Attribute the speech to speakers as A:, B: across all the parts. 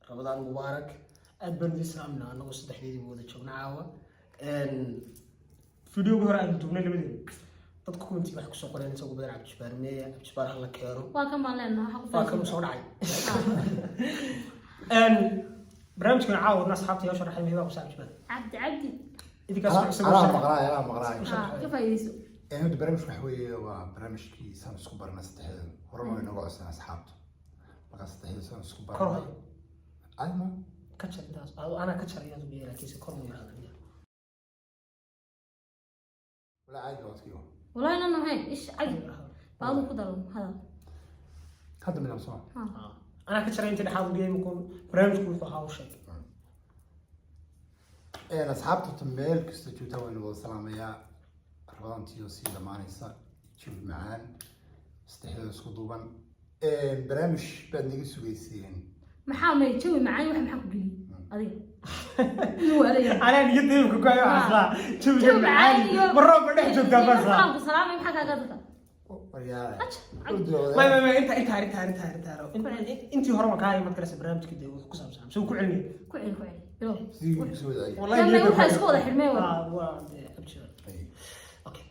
A: Ramadaan mubaarak. Aad baan idin salaamnaa anagoo saddexdeedii wada joogna caawa. Videoga hore aan duubnay labadeena, dadka commentiga waxay kusoo qoreen isagoo badan Cabdijabaar meeya, Cabdijabaar hala keeno.
B: Waa kan baan leenahay waxa ku
A: Waa kan soo dhacay. Barnaamijkan caawa wadna asxaabta yaa sharaxay meeya kusa Cabdijabaar.
B: Cabdi Cabdi.
A: Idinkaas isagoo
C: Anaa
A: sharaxay.
C: maqlaay, anaa maqlaay.
B: Ka faa'iidayso.
C: Horta barnaamijku waxa weeye waa barnaamijkii saan isku baranay saddexdeeda. Horena way nooga codsan asxaabtu. Markaa saddexdeeda saan isku
A: Kor
C: baranay.
A: hayo.
C: Caadi ma?
A: Ka jar intaas. Anaa ka jaray aad ugu laakiinse kor mu yiraahdaa.
C: Walaa caadi baa codkiiba.
B: Wallahi inaan ahayn ish cagi baadu ku daro hadal.
C: Hadda milaam soo.
A: Anaa ka jaray intii dhexaad ugu yeeyay barnaamijku wuxuu ahaa u sheeg.
C: Asxaabta horta meel kasta joogtaa waynu wada salaamayaa. Ramadaantii oo sii dhamaanaysa, jawi macaan, saddexdeeda isku duuban. Barnaamij baad naga sugayseen.
B: Maxaa may jawi macaan wax maxaa ku geliyay adiga inuu adiga?
A: Anaa niyadda imika ku hayo waxaa islaa jawiga
B: Jawi macaan
A: macaan
B: iyo
A: ma roob ma dhex joogtaa baa islaa.
B: Salaamku salaamay maxaa kaaga dadka?
C: Waryaale.
B: Aja.
A: May inta intii hore waan kaa imad karaysa barnaamijka dee wuxuu ku saabsan soo ku celinay.
B: Ku celi, ku celi, bilow.
C: Sidii ugu soo wadaagay.
A: Wallahi
B: Dambe
A: niyadda
B: waxaa isku wada xidhmeen wada.
A: Waa dee abjir. Okay.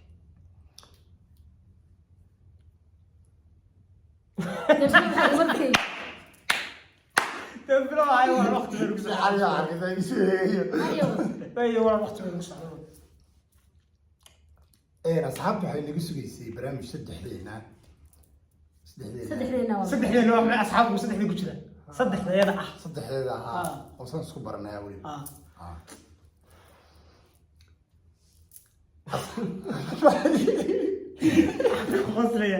B: Dee maxaa markay
A: Dee bilow hayo waa waqti bay nagu socdaa.
C: Cali arkaysa isu eegayo.
B: Ayo.
A: May waa waqti bay nagu socdaa.
C: Asxaabtu waxay naga sugaysay barnaamij saddexdeena. Saddexdeena.
B: Saddexdeena waa
A: Saddexdeena waa maxay asxaabtu saddexdii ku jira saddexdeeda ah.
C: Saddexdeeda ahaa. Oo saan isku baranaya weli.
A: Qoslaya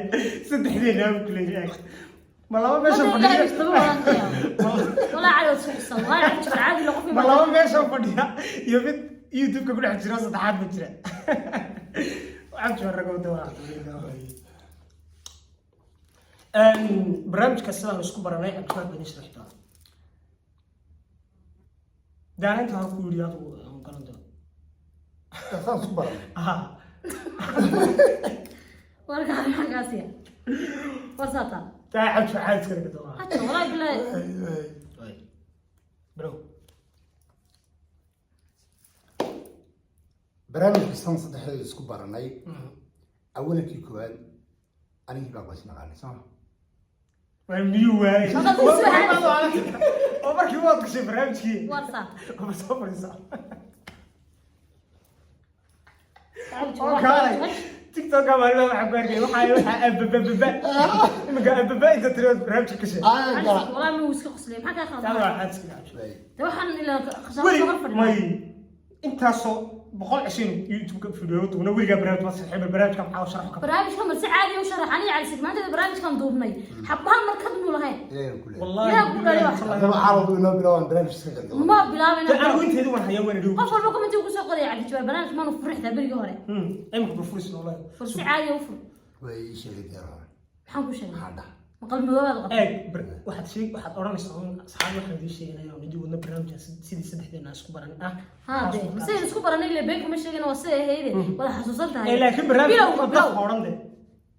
A: saddexdeena aan ku leeyahay ma laba meesha
B: Hadda Ilaahay
A: fadhiya.
B: isdaba wadan kaya. Walaa cali waad suuqsan. Walaa cali jir caadi la qof
A: Ma laba meesha fadhiya iyo mid YouTube-ka ku dhex jira saddexaad ma jira. Waxaan jira rag wada waa. Barnaamijka sidaan isku baranay Cabdijabaar baa idin sharxi doona. Daana inta hore ku yidhi adigu aan garan doono.
C: Saan isku baranay.
B: Warka maxaa kaasiya? War saata.
A: Taa Cabdijabaar caadi iska dhigi doonaa.
B: Haja walaa bilaa.
A: Bro.
C: Barnaamijka saan saddexdeeda isku baranay. Awalankii koowaad anigii baa qoys naqaanay soo ma?
A: Waa miyuu waayey?
B: Shaqada u soo aaday.
A: Oo markii waad gashay barnaamijkii.
B: War saata.
A: Oo soo fadhiisaa.
B: Cabdi
A: Oo kaalay. TikTok-ka maalmaha waxaan ku arkay waxaa ababababa. Iminka ababa inta tiri waad barnaamijka gashay.
B: Walaa ma uu iska qoslay. Maxaa kaa
A: Taa
B: khaldan?
A: waa caadi iska dhacay.
B: Dee waxaan ilaa khashaafad
A: Weli
B: hor fadhiya.
A: may intaasoo 100 cisheen YouTube-ka video duubna weligaa barnaamij ma saxiib barnaamijka maxaa u sharaxo ka
B: Barnaamijkan bal si caadi u sharax aniga cali sigmaantada barnaamijkan duubnay. Xabbaha markad muu lahayn.
C: Ilaahay ku leeyahay.
A: Wallahi
B: Yaa ku dhalay wax.
C: Haddaba caawa inoo bilaabaan barnaamij iska galgalo.
B: Ma bilaabin.
A: Dee anigu inteedu waan hayaa waan idhow.
B: Qof walba commenti ugu soo qoraya Cabdi Jabaar barnaamij maanu furixdaa berigii hore.
A: Imika burfuris noolaa.
B: Fur si caadi u fur.
C: Way ii sheegay diyaar hore.
B: Maxaan ku sheegay?
C: Maxaa dhaha?
B: Maqal madoobaad qabtay.
A: Eeg waxaad sheeg waxaad odhanaysaa un asxaab waxaan idiin sheeganaya oo idin wadna barnaamijka sidii saddexdeena isku baran ah.
B: Haa dee mise isku baranay ile been kama sheegin waa sida ahayde wada xasuusan tahay.
A: Laakiin barnaamijka
B: Bilowga,
A: daf
B: bilow.
A: odhan de.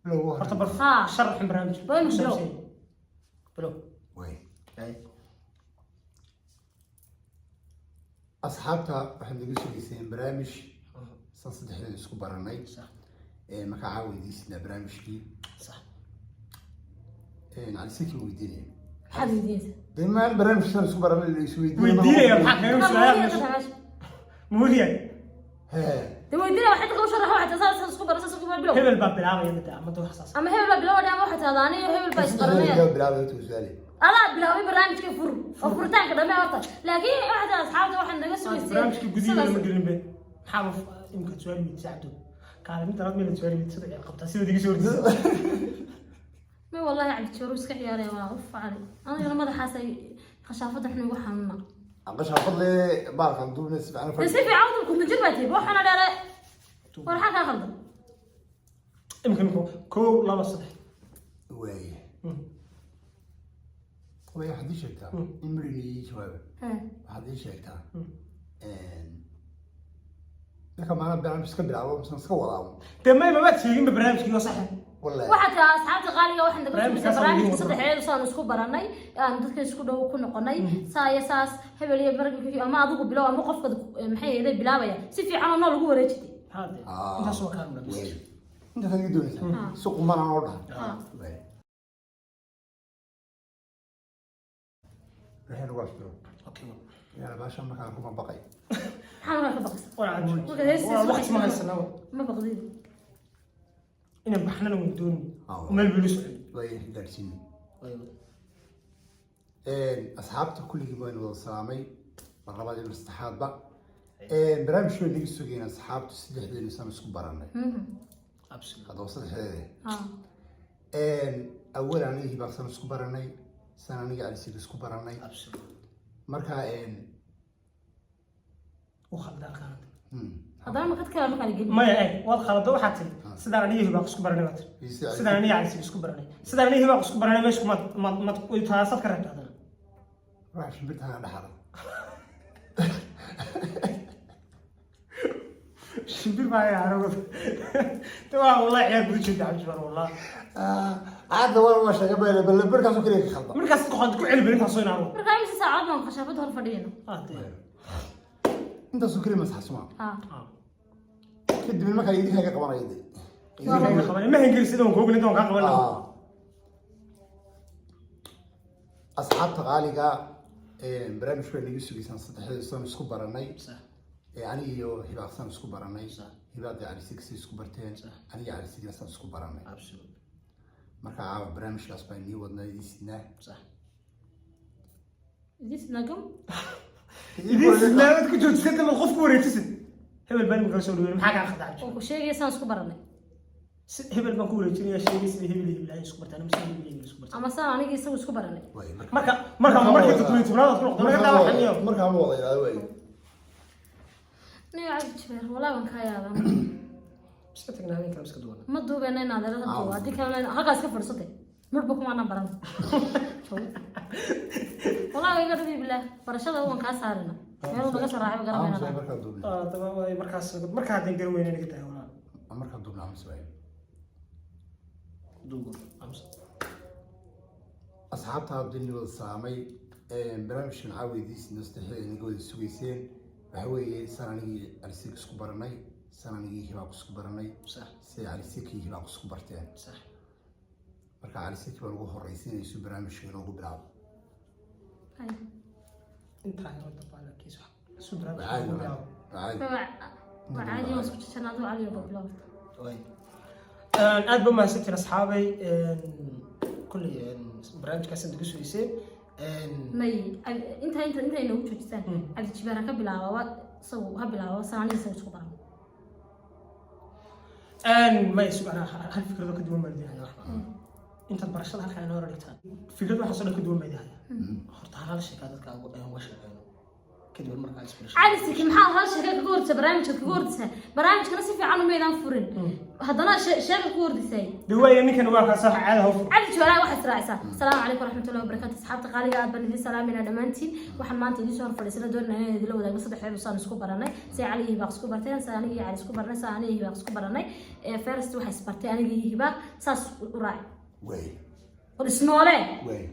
C: Bilow ugu
A: Horta
C: horreyn.
A: bar sharaxin barnaamijka.
B: Waa inuu bilow.
A: Bilow.
C: Way. Asxaabta waxaad naga sugayseen barnaamij saan saddexdeeda isku baranay.
A: Sax.
C: Markaa caawa weydiisinaa barnaamijkii.
A: Sax.
C: Cali saki weydiinaya.
B: Maxaad weydiinaysaa?
C: Dee maan barnaamij saan isku baranay la isweydiinaya.
A: Weydiinaya maxaa keena
B: Maxaad
A: su'aalaha
B: weydiinaysaa
A: meesha?
B: meesha?
A: Muuriya.
C: Hee.
B: Dee weydiinaya waxay dadka u sharaxa waxay tahay saas isku baran saas isku baran bilow.
A: Hebel baa bilaabaya midda ama wax saas.
B: Ama hebel baa bilow ama waxay tahdaa aniga hebel baa isbaranaya.
C: Saddexdeeda bilaabay horta su'aale.
B: Adaa bilaabay barnaamijka fur oo furitaanka dhamee horta. Laakiin waxay tahay asxaabta waxaan naga sugaysay.
A: Barnaamijka gudihiisa lama gelin be. Maxaa imika su'aal weydiisay Cabdu? Kaalin talaad meel su'aal weydiisay saddex qabtaa sida idiga soo horjeedsa.
B: May wallahi Cabdi Jabaar uu iska ciyaaraya waa uf cali. Anigana madaxaas ay khashaafada xun igu xanuuna.
C: Qashaa fadle baalkan duubna si fiican u
B: Dee
C: fadhi.
B: si fiican u kunta jir baa tihi waxaana dheere. War maxaa kaa khaldan?
A: Imika 1 2 3.
C: Waay. Way waxaad ii sheegtaa in midhina ii jawaaba. Waxaad ii sheegtaa. Marka maalin barnaamij iska bilaabo mise iska wadaabo.
A: Dee may mabaad sheeginba barnaamijkii oo sax.
C: Wallahi.
B: Waxaa tiraa asxaabta qaaliga waxaan naga
A: Barnaamijkaas
B: sugaysa
A: aan idiin
B: barnaamijka
A: wadno.
B: Saddexdeedu saan isku baranay, aan dadka isku dhow ku noqonay, saa iyo saas, hebel iyo marag, ama adigu bilow ama qofka maxay ahayd bilaabaya, si fiican oo nool ugu wareejitay.
A: Haade.
C: Ah.
A: Intaas waa kaa mudhan.
C: Way. Intaas adiga doonaysaa si quman aan oo dhaha. Way. Waxay nagu asturo.
A: Okay.
C: Yaa baasha markaan kuma baqay.
B: Maxaa markaa ka baqaysa?
A: Waa cabdi.
B: Marka heestii
A: Waa waqti ma haysanaa.
B: Ma baqdid.
A: Inaan baxnana waan doonay.
C: Ah.
A: Meel buu socday.
C: Way gaadhsiin. Asxaabta kulligii waan wada salaamay mar labaad iyo mar saddexaadba. Barnaamijka way naga sugayeen asxaabtu, saddexdeenu saan isku baranay.
A: Absolutely.
C: Haddaba saddexdeede.
B: Ha.
C: Awal anigii Hibaaq saan isku baranay, saan aniga Calisig isku baranay.
A: Absolutely.
C: Marka
A: U khaldan qaanad.
B: Haddana makad kale markaa la gelin.
A: Maya, waad khalado. Waxaad tiri sidaan aniga Hibaaq isku baranay baad tiri.
C: Iyo sida
A: Sidaan aniga Calisig isku baranay. Sidaan aniga Hibaaq isku baranay meesha kumaad maad maad taasaad ka reebta haddana.
C: Ruuxa shimbirtaana dhaxalay.
A: Shimbir baa ayaa aragod. Waa wallahi ciyaar gudu jeeda Cabdi Jabbaar wallahi.
C: Hadda waa sheegay bal bal markaasoo kaliya ka khaldan.
A: Markaas ku ku celi bal intaas soo inaaro.
B: Markaa imisa saacad baan khashaafada hor fadhiyayno?
A: Haade.
C: Intaasoo kaliya masaxsuma.
B: Ha.
C: Kadib markaa idinkaa ka qabanaya dee.
A: Idinka qabanay ma hengelisid oon koogin inta waan kaa qaban lahaa.
C: Ah. Asxaabta qaaliga, barnaamijka way naga sugaysaan saddexdeedu saan isku baranay.
A: Sax.
C: Aniga iyo Hibaaq saan isku baranay.
A: Sax.
C: Hibaaq iyo Calisig si isku barteen.
A: Sax.
C: Aniga iyo Calisigna saan isku baranay.
A: Absolutely.
C: Marka caawa barnaamijkaas baan nii wadnaa, idiin sidnaa.
A: Sax.
B: Idin sidnaa gam.
A: Idiin sidnaamad ku joojisay dama qof ku wareejisid. Hebel baan imika soo dhaweyn, maxaa kaa khaldan Cabdi?
B: Oo ku sheegaya saan isku baranay.
A: Hebel baan ku wareejinayaa, sheegay sida hebel iyo hebel ay isku bartaan ama sida hebel iyo hebel isku bartaan.
B: Ama saan aniga isagu isku baranay.
C: Way, marka
A: Marka markii 17aad aad ku noqdo marka daa waxaan iyo
C: markaa ma wada ilaado way.
B: Niyo Cabdi Jabbaar, walaa waan kaa yaabaa.
A: Iska tagnaa habeenka iska duwan.
B: Ma duubeyna in adeerada duuba, haddii kalena halkaas ka fadhiisatay marba kumaanaan baran. Walaa iga rabi bilaah, barashada waan kaa saarina, meel naga soo raacay
C: Aamus way
B: garanayna.
C: Markaa duubna.
A: Ah, daba waay markaas markaa haddaan garan weyna naga tahay walaa.
C: Markaa duubna aamus way.
A: Duugo amsa.
C: Asxaabta hadda ni wada salaamay. Barnaamijkan caawa idiin sidnaa, saddexdeeda inaga wada sugayseen, waxa weeye saan anigii Calisig isku baranay, saan anigii Hibaaq isku baranay,
A: Sax.
C: siday Calisig iyo Hibaaq isku barteen.
A: Sax.
C: Marka Calisig baan ugu horreysiinaysu barnaamijka inoogu bilaabo.
B: Hay.
A: Intaa yaro dabaala kiis wax isu
C: Waa
A: barnaamij
C: caadi.
A: ugu bilaabo.
C: Waa caadi.
B: Waa caadi, waan isku jajanaa aduu caliyo babilowda.
A: Waay. Aad ba mahadsantiin asxaabay. Kulley barnaamijkaas inta ku sugeyseen.
B: May inta inoogu joojisaan, Cabdi Jabbaar ha ka bilaaba, waa isagu ha bilaabo saan aniga isagu isku baranay.
A: May sug, anaa hal fikrado ka duwan baan idin hayaa. Intaad barashada halkan inoo hor dhigtaan, fikrad waxaasoo dhan ka duwan baan idin hayaa. Horta hal hal sheekaa dadka aan uga sheekayno, kadib markaa isbarasho.
B: Cali Siki, maxaa hal sheeka kaga hordisa barnaamijka kaga hordisa? Barnaamijkana si fiican umaydaan furin, haddana sheeka ku hordisay.
A: De waaya, ninkan waa kaas wax caada hoo fur.
B: Cali Jawalaha waxaa israacisaa. Asalaamu calaykum waraxmatullahi wabarakaatu, asxaabta qaaliga, aad baan idiin salaamayna dhammaantiin. Waxaan maanta idiin soo hor fadhiisana doonayna inaan idinla wadaagno saddexdeedu saan isku baranay, si Cali iyo Hibaaq isku barteen, si aniga iyo Cali isku baranay, si aniga iyo Hibaaq isku baranay. First waxaa isbartay aniga iyo Hibaaq, saas u raaci.
C: Way.
B: War isnoole.
C: Way.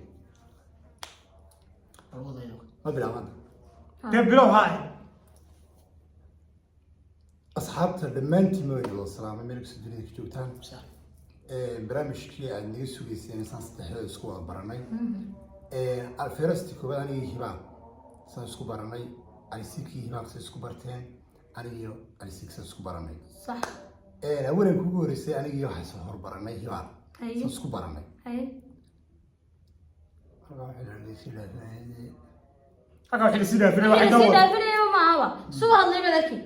A: Bal wadayno.
C: Ma bilaabanta.
A: Dee bilow haa.
C: Asxaabta dhammaantiin ma wada salaamay meel kasta dunida ka joogtaan.
A: Sax.
C: Barnaamijkii aad naga sugayseen saan saddexdeeda isku wada baranay. First koobaad anigii Hibaaq saan isku baranay, Calisigkii Hibaaq say isku barteen, anigiyo Calisig saan isku baranay.
B: Sax.
C: Haweeney kugu horreysay anigii waxaa soo hor baranay Hibaaq.
B: Haye.
C: Saan isku baranay.
B: Haye.
C: Halkaa waxay la dhaafinayay.
A: Halkaa waxay lasii dhaafinay waxay
B: sii
A: dawr.
B: dhaafinaya ma ahaba, suu hadlay madarkii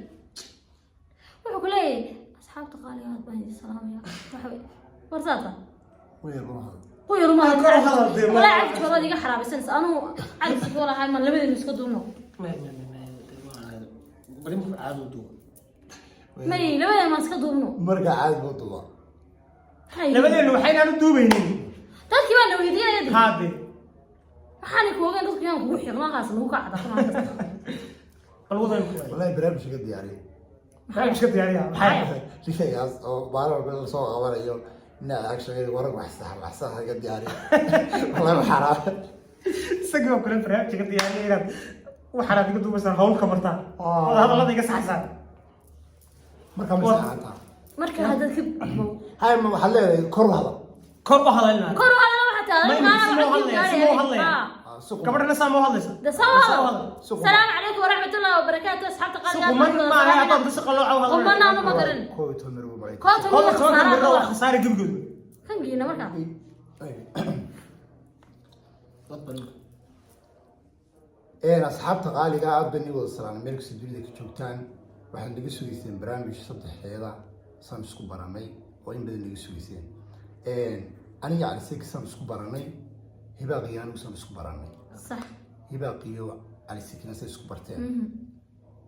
B: wuxuu ku leeyahay asxaabta qaaliga aad baan idin salaamaya. Waxa war saata.
C: Way yar baan hadal.
B: Quyar ma
A: Kor u hadal dee,
B: walaa Cabdi Jabbaar iga xaraabaysanaysa, anuu Cali Siki walahay ma labadeenu iska duubno.
A: May may may may bali markuu caado u duubo.
B: May, labadeenu maan iska duubno.
C: Markaa caadi buu duubaa.
B: Hay.
A: Labadeenu waxaynaan u duubaynin.
B: Dadkii baa na weydiinaya dee.
A: Haade.
B: Waxaanay ku ogeyn dadku yaan kugu xirno halkaas nagu kacda.
A: Bal wadayno ku waay.
C: Wallahi barnaamijka ka diyaariyay.
A: Barnaamijka diyaariyaa maxay?
C: Shaygaas oo maalin walba la soo qabanayo. Actually warag wax sax, wax sax iga diyaariya, wallahi xaraam.
A: Isagii baa kule barnaamijka diyaariya inaad waxaanaad iga duubaysaan, hawl ka bartaan, wada hadallada iga saxsaan.
C: Marka ma saxanta?
B: Marka haddaad ka
C: Hay, ma waxaad leedahay kor u hadal?
A: Kor u hadalina.
B: Kor u hadala waxaa tahay.
A: Ma imika si loo hadlaya, si loo hadlaya.
C: Ah, si quman.
A: Gabadhana saa ma u hadlaysa?
B: De saa
A: Saa u
B: u
A: hadal.
B: hadal. Salaamu calaykum waraxmatullahi wabarakaatu, asxaabta
A: Si
B: qaaliga.
A: quman maaha, haddaad si qalooca u hadal.
B: Qumana anu ma garan.
C: 11 mir buu maray.
B: 11
A: Koob
B: mir.
A: iyo tobanka mirro waa
B: Khasaara.
A: khasaare gebigooda.
B: Kangiina markaa.
A: Dad badan.
C: Asxaabta qaaliga, aad baan wada salaamay meel kasta dunida ka joogtaan. Waxaad naga sugayseen barnaamij saddexdeeda saan isku baranay oo in badan naga sugayseen. Aniga Cali Seki saan isku baranay, Hibaaq iyo anigu saan isku baranay.
B: Sax.
C: Hibaaq iyo Cali Sekina say isku barteen.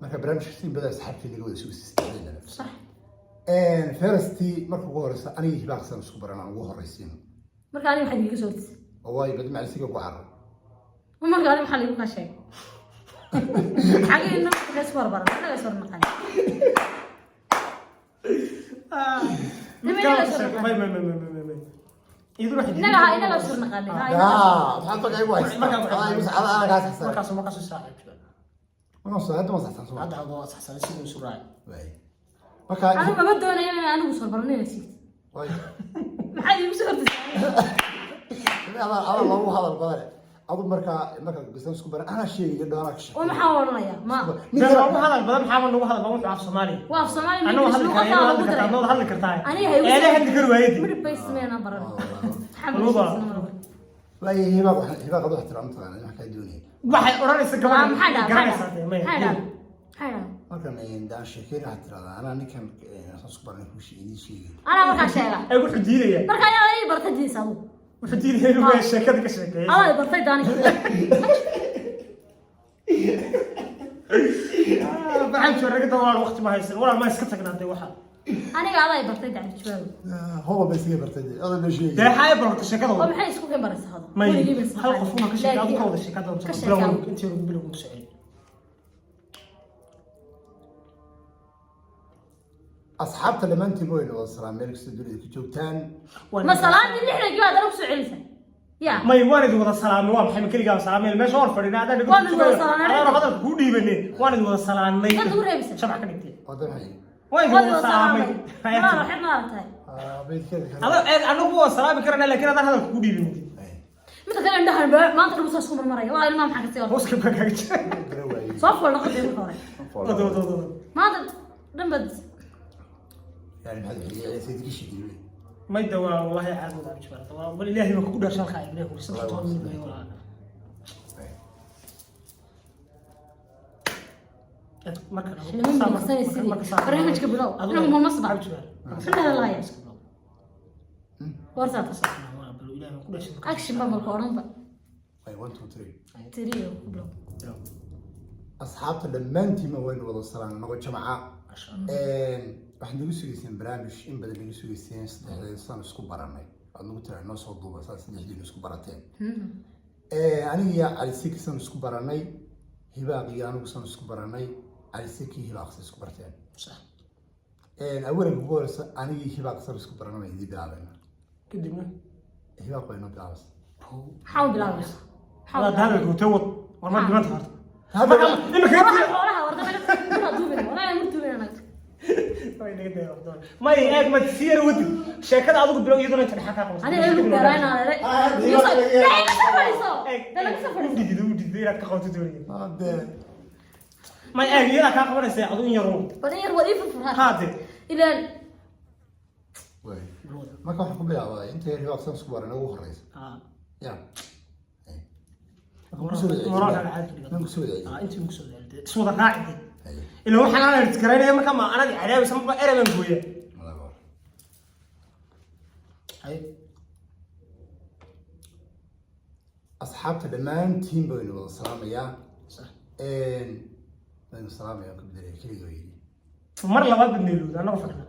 C: Marka barnaamijka si in badan asxaabtii naga wada sugaysay saddexdeedana.
B: Sax.
C: Firstii, marka ugu horeysa, aniga Hibaaq saan isku baranay aan ugu horeysiin.
B: Marka aniga waxaad iiga soo hortisay.
C: Oo waayo badma Cali Seki ku carar.
B: Marka aniga maxaa liigu kaa sheegay? Xagee marka isku horbaran, annaga is hornaqan.
A: Mid
B: Nima
A: kale
B: inaga
A: ka
B: soo
A: sheeg.
B: naqanin.
A: May may may may may may. Iyaduna waxay
B: Innaga ha, inaga is hornaqanin. Ha, inaga.
C: Ah, maxaad tagay igu haysataa?
A: Markaa
C: Adaa igu sax- adaa kaa saxsan.
A: Markaasuu israacay jira.
C: Markaan soo hadda ma saxsan soo.
A: Hadda waa saxsan siduu isu raacay.
C: Waay. Marka
B: Anigu mama doonayo inaan anigu is horbaran inaad sheegtid.
C: Waay.
B: Maxaad iigu soo hortisay?
C: Adaa loogu hadal badan. Adu marka gistan isku baran anaa sheegay dhoona ka sheegay.
B: Oo maxaa odhanayaa? Ma
A: Dee loogu hadal badan, maxaaba nagu hadal badan? Wuxuu af Soomaaliya.
B: Waa af Soomaali.
A: Anna waa
B: English
A: hadli
B: luqaddaa
A: karaa,
B: lagu
A: hadli kartaa,
B: daray.
A: adna hadli kartaa.
B: Aniga ha igu
A: Eeday hadli kari waayey.
B: Midhib bay sameeyaan baran.
A: Luqada.
C: Waay, Hibaaq Hibaaq adu ixtiraam taqaana wax ka doonay.
A: Waxay odhanaysa gabadha.
B: Maxaa dhaa?
A: Garanaysaa dee, maya.
B: Maxaa dhaa? Maxaa dhaa?
C: Markan daan sheekeen waxaad tiraahdaa anaa ninkan saan isku baranay kuu sheegay sheegay.
B: Anaa markaa sheega.
A: Ay, wuxuu diidayaa.
B: Marka ayaa ii bartay diis adigu.
A: Wuxuu diidayaa inuu maya sheekada ka sheekeeyo.
B: Adaa i bartay daani.
A: Maxaan jooga ragga, walaal, waqti ma haysan walaal, ma iska tagnaa dee waxa.
B: Aniga adaa i bartay dacbi jawaab.
C: Hoba bay isiga bartay. Adaa baa sheegay.
A: Dee xaay barta sheekada
B: Oo
A: wada.
B: maxay isku keen baraysaa hada?
A: May
B: Weligii bay
A: hal qof una ka sheekay, adigu ka wada
B: Laakiin-
A: sheekada.
B: Ka
A: bilow
B: sheekay.
A: Intii ugu bilowga ku soo celi.
C: Asxaabta dhammaantiin wayna wada salaam meel kasta dunida ka joogtaan.
B: Ma salaadii 60-kii baad anigu soo celisay? Ya.
A: May, waan idin wada salaamay. Waa maxay? Ma keligaa salaamay? Meesha hor fadhina adaan
B: Waan idin wada salaamay.
A: Adaan hadalka kuu dhiibanay, waan idin wada salaamnay.
B: Kan ugu reebisay.
A: Shabac ka dhigtay.
C: Oo maxay?
A: Waan idin
B: Waan
A: wada
B: wada
A: salaamay.
B: salaamay. Ma waxaad ma aragtay?
C: Ah, beydkeeda kale.
A: Adoo anagu waa salaami karana, laakiin adaan hadalka kuu dhiibanay.
C: Ay,
B: Midda kale indhahan baa maanta dhan saas ku marmaraya. Waa ilmaha maxaa ka sii hor.
A: Hooska baa kaaga jira.
C: gara waayey.
B: Soo fool noqotay marka hore.
A: Wado wado wado.
B: Maanta dhan baad
C: Yani maxaad xigay sayid sheegay.
A: May da waa wallahi caad wada abjbar waa bal ilaahay baa kugu dhashay halkaa ilaahay ku 13 mil bay walaa. Marka
B: Lama milicsanaysid. Barnaamijka bilow. Anagu ma masbax. Xilliga laaya. Warsaad. Action baa marka odhanba.
C: Ay, 1 2 3.
B: Tiriyo ku bilow.
C: Asxaabta dhammaantiinba waynu wada salaamnay noqo jamaca. Waxaad nagu sugayseen barnaamij in badan naga sugayseen, saddexdeeda saan isku baranay. Waad nagu tiraa noo soo duuba saa saddexdiinu isku barateen. Aniga iyo Cali Seki saan isku baranay, Hibaaq iyo anigu saan isku baranay, Cali Seki iyo Hibaaq saan isku barteen. Awalanka ugu horeysa aniga iyo Hibaaq saan isku baranay waan idin bilaabayna.
A: Kadibna
C: Hibaaq waa inoo bilaabaysa.
B: Maxaa u bilaabaysaa? Maxaa u
A: wadaad
B: bilaabaysaa?
A: hadalka utay wad war ma dhimanta horta.
C: Hadda
A: Imika
B: Xoolaha, xoolaha, war dambe mura duubina, walaahi mur duubina anaga.
A: May eeg, ma si yar wadid sheekada adigu bilow, iyaduna inta dhexa kaa qabsan.
B: Aniga igu dheerayn aan ere. Iga soo iga soo fadhiiso. Dee laga soo fadhiiso.
A: Udhidido udhidido inaad ka qabato doonaya.
C: Hadee
A: May eeg, iyadaa kaa qabanaysa, adu in yar uun.
B: Bal in yar waa ii furfurhaa.
A: Haade.
B: Ilaan
C: way. Marka waxaan ku bilaabaa inta yar Hibaaq saan isku baranay ugu horeysa. Ya. Markaan kusoo wada celiyey.
A: Moraalkaaga caadi ka dhigo.
C: Markaan kusoo wada celiyey.
A: Intii ugu soo daalday iswada raaci.
C: Haye.
A: Ilaa waxaan aan ertgaraynaya marka ma anad cadaawaysa marba erey baan gooya.
C: Walaal war.
A: Hay.
C: Asxaabta dhammaantiin baynu wada salaamayaa.
A: Sax.
C: Waynu salaamayaa ka bedelay keligoo yidhi.
A: Mar labaad baad neelowda annago fadhina.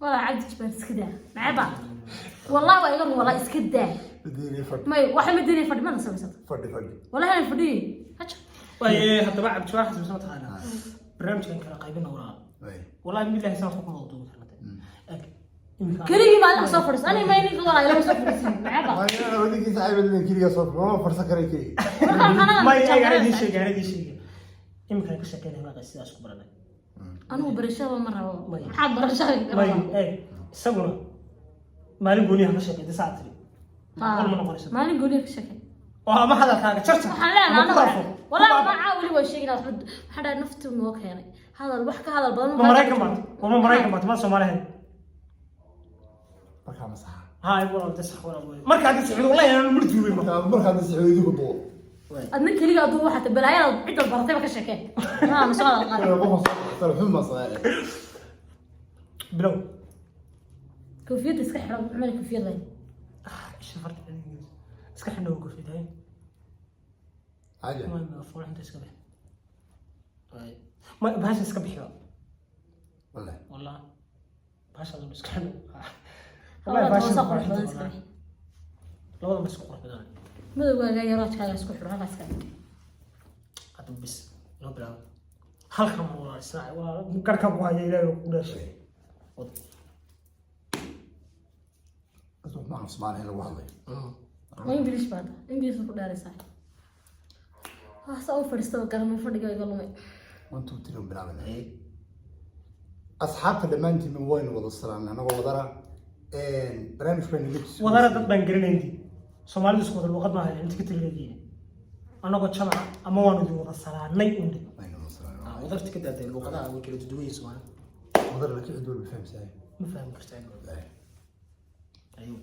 B: Walaa Cabdi Jabbaar iska daa. Maxay wallahi waa iga run, walaa iska daa.
C: Bedelay fadhi.
B: May waxa ma diinay fadhi mana samaysata.
C: Fadhi fadhi.
B: Wallahi ana fadhiyey. Haja.
A: Waay, haddaba Cabdi waxaad sameysan taqaanaa barnaamijkan kala qaybina waraa.
C: Way.
A: Wallahi billahi saan ku wada duubi karnaa. Eg, Iminka
B: Keligii maalin soo fadhiiso, aniga ma ninka walaa ilama soo fadhiisin maxaa?
C: Wadigiisa saaxiibadeen keliya soo ma farsan karay keliya.
B: Markaan anaga
A: May, eeg, anaa idiin sheegay, anaa idiin sheegay. Iminkaan ka sheekeynaya hibaaqay sidaas ku baranay.
B: Anigu barashada ma rabo.
A: May.
B: Maxaa barashada ka
A: May
B: rabaa?
A: Eeg, isaguna maalin gooniyaha ka sheekay saacad tiri. Macquul ma noqonayso.
B: Maalin gooniya ka sheekay.
A: Oo ama hadalkaaga jarjar
B: Waxaan leenahay
A: ama ku
B: anaga
A: raafo.
B: walaa macaa weli waa sheegina waxba. Waxaan dhahay naftu noo keenay hadal, wax ka hadal badan.
A: Ma Maraykan baad, ma Maraykan baad, ma Soomaali ahayn.
C: Markaa ma saxa.
A: Haa, walaal, de sax walaal wey. Marka haddii Sacuudi, wallahi inaan murti wey marka.
C: Markaa markaa Sacuudigu duo.
B: Adna keliga aduu waxaa ta balaayada cidda baratayba ka sheekee, maa soo hadal qaad.
C: Qofka soo xun ma saxa.
A: Bilow.
B: Koofiyadda iska xidho, cumar, koofiyad leh.
A: Ah, isha farta iska xidhno koofiyad hay.
C: Haja.
A: Ma fool inta iska bixi. Ma bahasha iska bixiba.
C: Wallahi.
A: Wallah, bahasha dhan iska xidhno.
B: Wallahi
A: bahasha
B: toosa
A: qurux
B: qurux badan
A: badan
B: iska
A: wallahi.
B: bixi.
A: Labada ma isku qurux badan.
B: Madowgaaga iyo roojkaaga isku xidho, halkaas ka dhig.
A: Hadda bis inoo bilaabo halkan ma walaal isnaac waa garkan ku haya, Ilaahay ku dhashay. Wad.
C: Dadku ma Soomaali lagu hadlayo.
B: Waa English baad English ku dheeraysaa. Ah, saa u fadhiistaba garamay, fadhiga iga lumay.
C: One, two, three, bilaabana. Asxaabta dhammaantiin waynu wada salaamnay anagoo wadara barnaamij baynu naga sugaysiin.
A: Wadara dad baan garanayn. Soomaalidu isku wada luqad maaha, inta ka tirigeediina annagoo jamaca ama waanu idin wada salaanay undhe.
C: Waynu wada salaamnay.
A: Wadarta ka daaday, luqadaha way kala duwan yihiin Soomaalida.
C: Wadara laakiin cid walba fahamsanay.
A: Ma fahmi kartaa. Ayuu.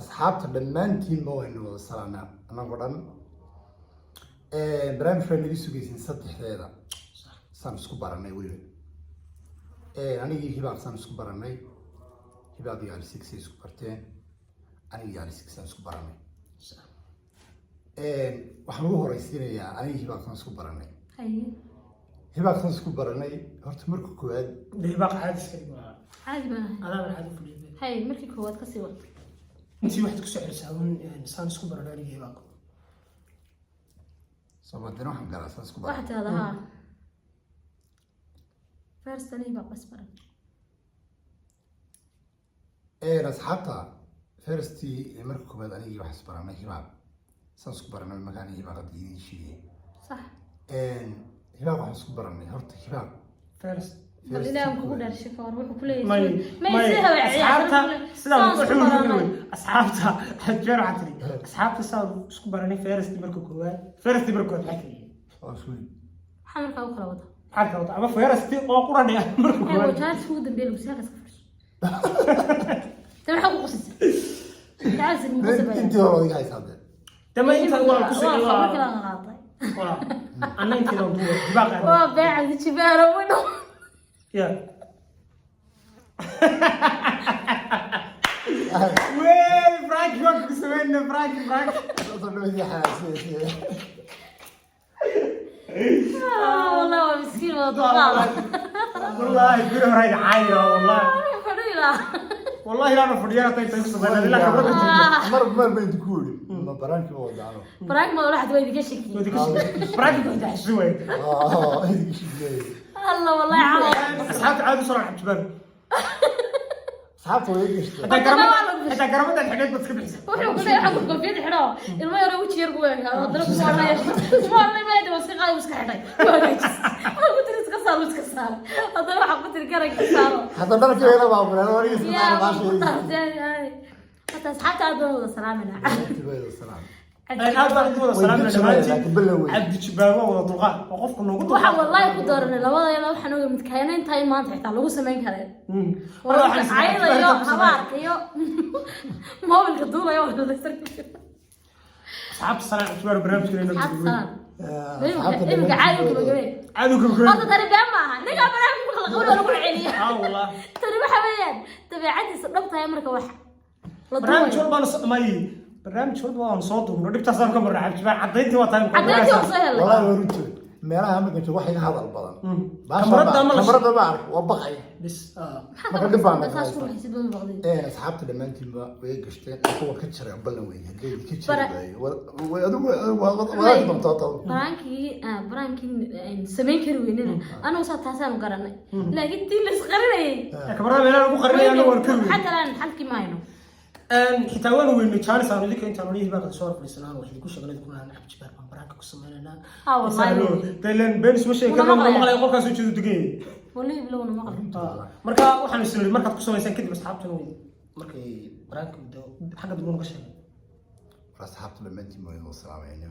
C: Asxaabta dhammaantiinba waynu wada salaamnaa anagoo dhan. Barnaamij bay naga sugaysiin saddexdeeda saan isku baranay weliba. Anigii Hibaaq saan isku baranay, Hibaaq iyo Ali Six ay isku barteen, anigii Ali Six aan isku baranay. Waxaan ugu horeysiinayaa anigii Hibaaq saan isku baranay.
B: Haye.
C: Hibaaq saan isku baranay horta marka koowaad.
A: Dee Hibaaq caadi iska dhig waa.
B: Caadi baan ahay.
A: Adaa caadi fadhiya.
B: Haye, markii koowaad kasii wad.
A: Intii waxaad kusoo celisaa un saan isku baranay anigii Hibaaq.
C: Soomaadina waxaan galaa saan isku baranay.
B: Waxaad tirahdaa haa, first aniga baa bas baran.
C: Asxaabta, firstii marka koowaad anigii waxaan isbaranay Hibaaq saan isku baranay marka anigii Hibaaq hadda idiin sheegay.
B: Sax.
C: Hibaaq waxaan isku baranay horta Hibaaq.
A: First.
B: Bal Ilaahan kugu dhaarshay ka war wuxuu ku
A: may
B: leeyahay may
A: may
B: si hawaciya.
A: Asxaabta sidaa wuxuu yiri, asxaabta jeer waxaa tiri asxaabta saan isku baranay first marka koowaad, first marka koowaad maxaa tiri?
C: Oo isku yimid.
B: Maxaa markaa u kala wada?
A: Maxaa kala wada ama first oo quranay marka
B: Ee
A: koowaad.
B: Wajahaad ugu dambeeya lagu halkaas ka fadhiso. Tan maxaa ku qosaysa? Taas ni qosay.
C: Intii hore adiga haysaa dee.
A: Dama inta waa ku soo
B: waa markii la qaatay.
A: Wala anna intii aan duwa Hibaaq.
B: Waa beeca jibaaro wadho.
A: Ya wey, Frank waan ku sameynaa, Frank, Frank.
C: Soo dhaweysay xanaasiyay.
B: Wallahi waa miskiin wada dulqaada.
A: Wallahi biro horay caayo wallahi.
B: Fadhiila.
A: Wallahi ilaana fadhiyana tay tay ku sameynaa ilaa khibrada jirta.
C: Mar mar baan idinku yidhi ma baraankii ma wadaano.
B: Frank ma walax waa idinka shaki.
A: Frank ku taxsuway way.
C: Idinka shigay.
B: Allah wallahi calaw.
A: Asxaabta caadi soo raac jibaan.
C: Asxaabta way gashtay.
A: Hataa garamada, hataa garamada xidheed baad iska bixisay.
B: Wuxuu ku leeyahay xagga koofiyad xidho, ilmo yaro weji yar ku weegaa haddana kuma odhanaya, kuma odhanay maayda waa iska qaadi, iska xidhay, waa hagaajis. Waxaa ku tiri iska saar, iska saar. Haddana waxaa ku tiri garanka saaro.
C: Hadda dharkii wayla baabuleen oo iska
B: yaa
C: saar
B: waa ku
C: baashay.
B: tarteen hata asxaabta aad baan wada salaaminaa.
C: Salaam.
A: Aad baan ugu wada salaamna
C: Way dib
A: dhammaantiin.
C: laakiin bilow wey.
A: Cabdi Jibaan waa wada dulqaad, waa qofka noogu
B: Waxaa
A: dulqaad.
B: wallahi ku dooranay labadayada, waxaan oga midkaayna intaa in maanta xitaa lagu samayn kareen.
A: Mar waxaan is-
B: Cayda iyo habaarka iyo moobilka duulaya waa la
A: Asxaabta salaan, Cabdi Jibaan barnaamijkeena inoo
B: asxaabta
A: gudbiyey.
B: salaan.
C: Asxaabta
B: Imika caadi u gabagabee.
A: Caadi u gabagabee.
B: Horta tani been maaha, ninkaa barnaamijka marka la qabanayo waa lagu celiya.
A: Ah, wallah.
B: Tani waxa weeyaan dabeecadiisa dhabtahay marka wax la
A: Barnaamij
B: duubayo.
A: walbaanu may barnaamij walba waan soo duubno, dhibtaasaan ka marnay. Cabdi Jibaan caddayntii waa tahay.
B: Caddayntii waa soo helay.
C: Wallahi waa runtii meelaha marka joogo wax iga hadal badan.
A: Kamarada ma la
C: Kamarada ma arko, waa baqay.
A: Bis ah.
C: Marka dhib baa naga
B: Saas ku
C: haysta.
B: ruxaysid baan baqday.
C: Asxaabta dhammaantiinba way gashteen, kuwa ka jiray ballan wey haddii ka jiri waayo. Adigu wadaagi doontaa taa.
B: Prankii samayn kari weynina anagu saa taasaanu garanay, laakiin tii la isqarinayay
A: Kamarada meelaha lagu qarinaya anagu waan kari weynay.
B: Xataa xalkii ma hayno.
A: Xitaa waan weynay chance aan idinka intaan olihii baa soo fadhiisanaa, wax idinku sheegnay kuna aan cabdi baan pranka ku sameynayna.
B: Ah, wallahi.
A: Daylan been isma sheegi
B: Una
A: karno.
B: maqlayaa.
A: Maqlay qolkaas u jeedo degan yahay.
B: Wallahi bilowna maqlay.
A: Marka waxaan is nidhi markaad ku samaysaan kadib asxaabtuna way markay pranka xagga dib uga sheegay.
C: War, asxaabta dhammaantiin baan idin salaamayna.